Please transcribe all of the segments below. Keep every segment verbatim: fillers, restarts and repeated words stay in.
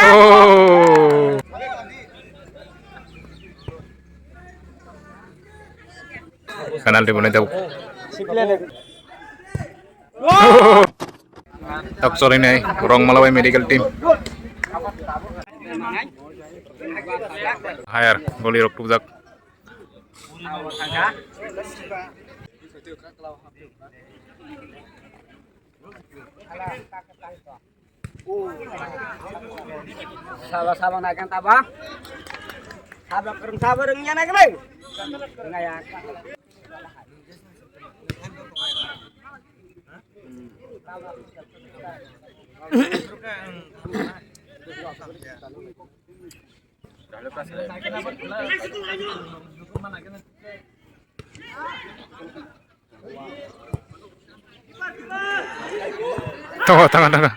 Oh. Penalty bonai tabuk. Tak sorinai Rongmala bai medical team. Higher goli rok tubjak. Saba saba naikang taba. Saba kereng saba rengnya naik lagi. Ngaya. Tunggu, tunggu, tunggu.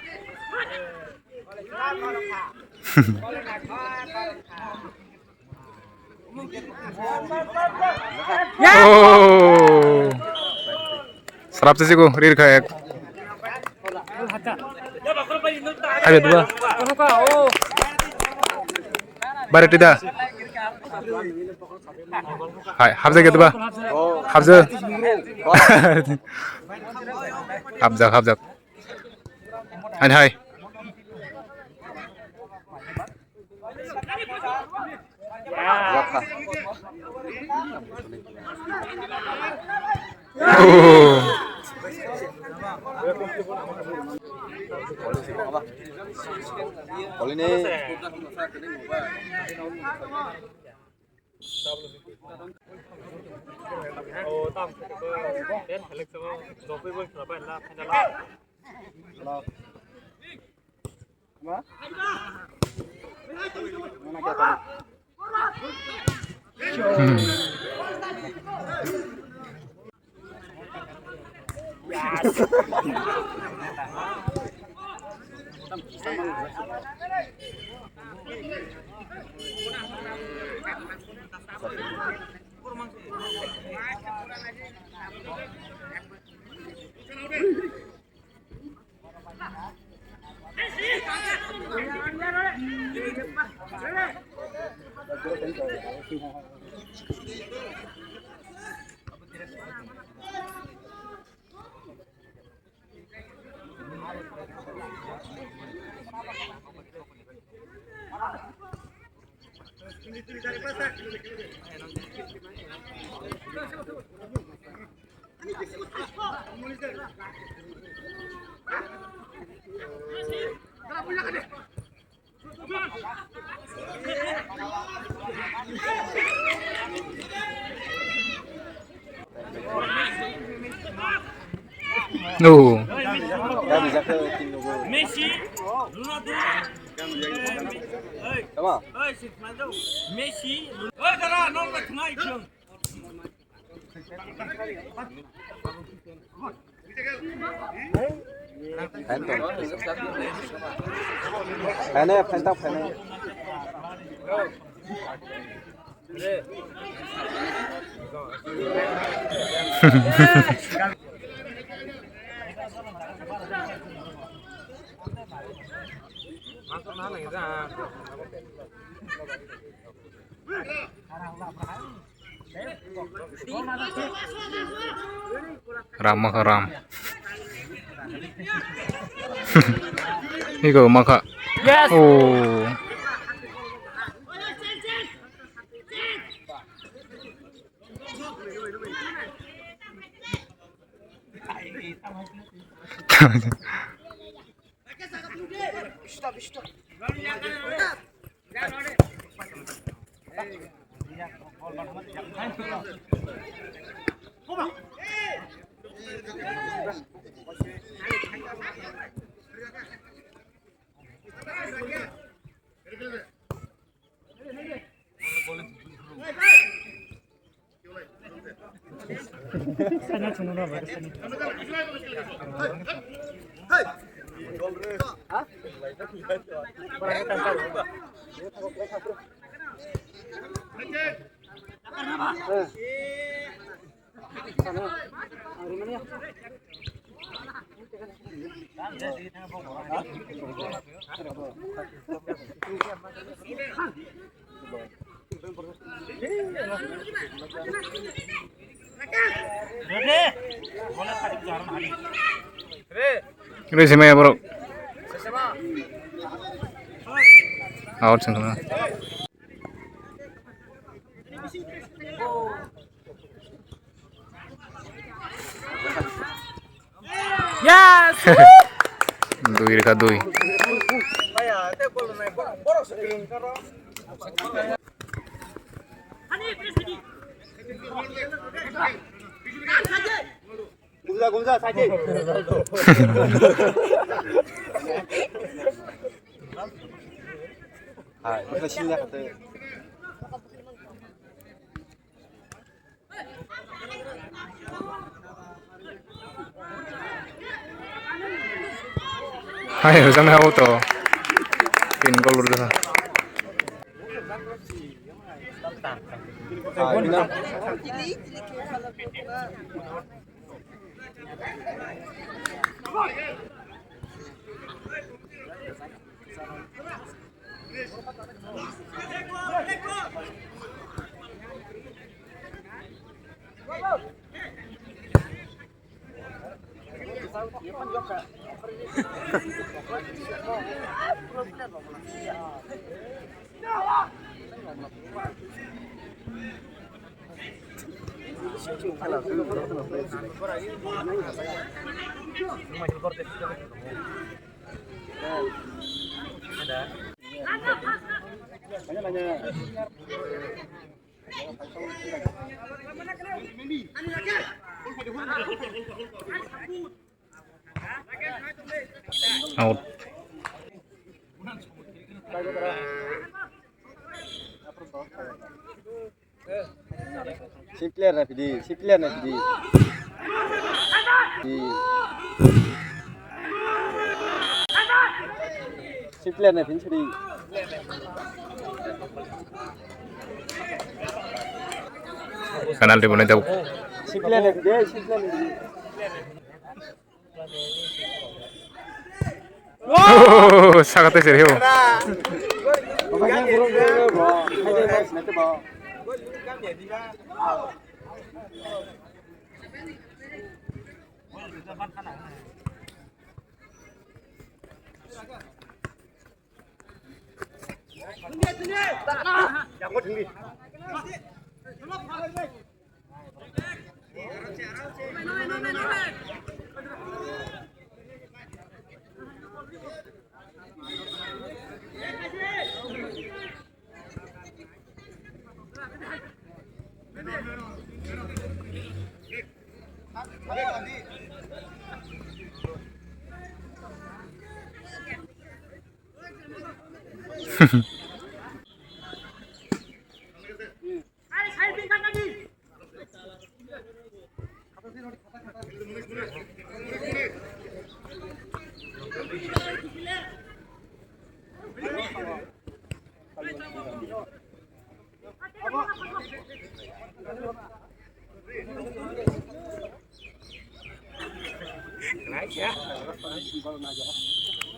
Oh. Sarap sisi ku, rir kha ek. Hai, dua. Bare tida. Hai, habjak ya dua. Habjak. Habjak, habjak. Hai, hai. No. Messi, Ronaldo. Tamam. Messi, Ronaldo. Phantom. Phantom, phantom. Ram maka ram. Iko maka. Yes. Oh. Resi maya borok. Out sing kena. Yes! Dui reka dui. Gumja, gumja, saji. Hai, ito sila kate. Hai, hojam hai auto. Pin goal ur jaha. Out. Si player na pidi, si player na pidi. Di. Si player na pin suri. Penalty bonai tabuk. Si player na pidi, si player na pidi. Oh, sakate seri ho.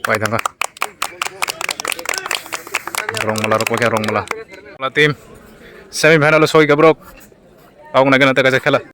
Pai thangkha. Rongmala rok, Rongmala. Team semi final o soi ka borok. Ang nagana ta kaisa khela.